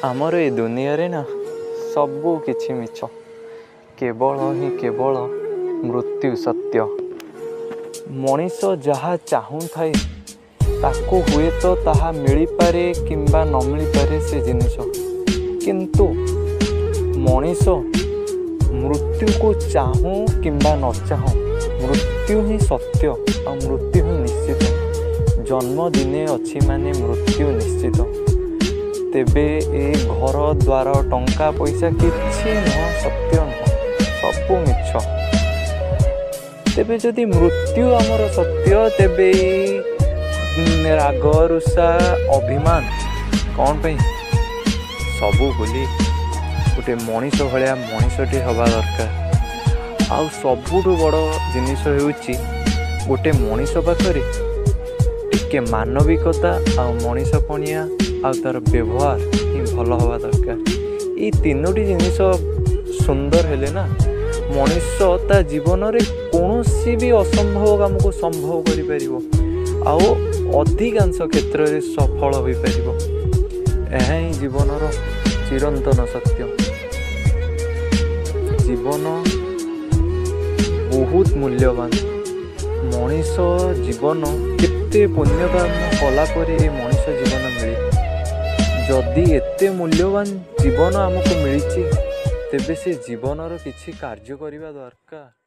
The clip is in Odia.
ଆମର ଏ ଦୁନିଆରେ ନା ସବୁ କିଛି ମିଛ, କେବଳ ହିଁ କେବଳ ମୃତ୍ୟୁ ସତ୍ୟ। ମଣିଷ ଯାହା ଚାହୁଁଥାଏ ତାକୁ ହୁଏତ ତାହା ମିଳିପାରେ କିମ୍ବା ନ ମିଳିପାରେ ସେ ଜିନିଷ, କିନ୍ତୁ ମଣିଷ ମୃତ୍ୟୁକୁ ଚାହୁଁ କିମ୍ବା ନ ଚାହୁଁ ମୃତ୍ୟୁ ହିଁ ସତ୍ୟ ଆଉ ମୃତ୍ୟୁ ହିଁ ନିଶ୍ଚିତ। ଜନ୍ମ ଦିନେ ଅଛି ମାନେ ମୃତ୍ୟୁ ନିଶ୍ଚିତ। ତେବେ ଏ ଘର ଦ୍ୱାର ଟଙ୍କା ପଇସା କିଛି ନୁହଁ, ସତ୍ୟ ନୁହଁ, ସବୁ ମିଛ। ତେବେ ଯଦି ମୃତ୍ୟୁ ଆମର ସତ୍ୟ, ତେବେ ଏଇ ରାଗ ରୁଷା ଅଭିମାନ କ'ଣ ପାଇଁ? ସବୁ ଭୁଲି ଗୋଟେ ମଣିଷ ଭଳିଆ ମଣିଷଟିଏ ହେବା ଦରକାର। ଆଉ ସବୁଠୁ ବଡ଼ ଜିନିଷ ହେଉଛି ଗୋଟେ ମଣିଷ ପାଖରେ ଟିକେ ମାନବିକତା ଆଉ ମଣିଷ ପଣିଆ ଆଉ ତା'ର ବ୍ୟବହାର ହିଁ ଭଲ ହେବା ଦରକାର। ଏଇ ତିନୋଟି ଜିନିଷ ସୁନ୍ଦର ହେଲେ ନା ମଣିଷ ତା ଜୀବନରେ କୌଣସି ବି ଅସମ୍ଭବ କାମକୁ ସମ୍ଭବ କରିପାରିବ ଆଉ ଅଧିକାଂଶ କ୍ଷେତ୍ରରେ ସଫଳ ହୋଇପାରିବ। ଏହା ହିଁ ଜୀବନର ଚିରନ୍ତନ ସତ୍ୟ। ଜୀବନ ବହୁତ ମୂଲ୍ୟବାନ। ମଣିଷ ଜୀବନ କେତେ ପୁଣ୍ୟକର୍ମ କଲା ପରେ ଏ ମଣିଷ ଜୀବନ ମିଳେ। ଯଦି ଏତେ ମୂଲ୍ୟବାନ ଜୀବନ ଆମକୁ ମିଳିଛି, ତେବେ ସେ ଜୀବନର କିଛି କାର୍ଯ୍ୟ କରିବା ଦରକାର।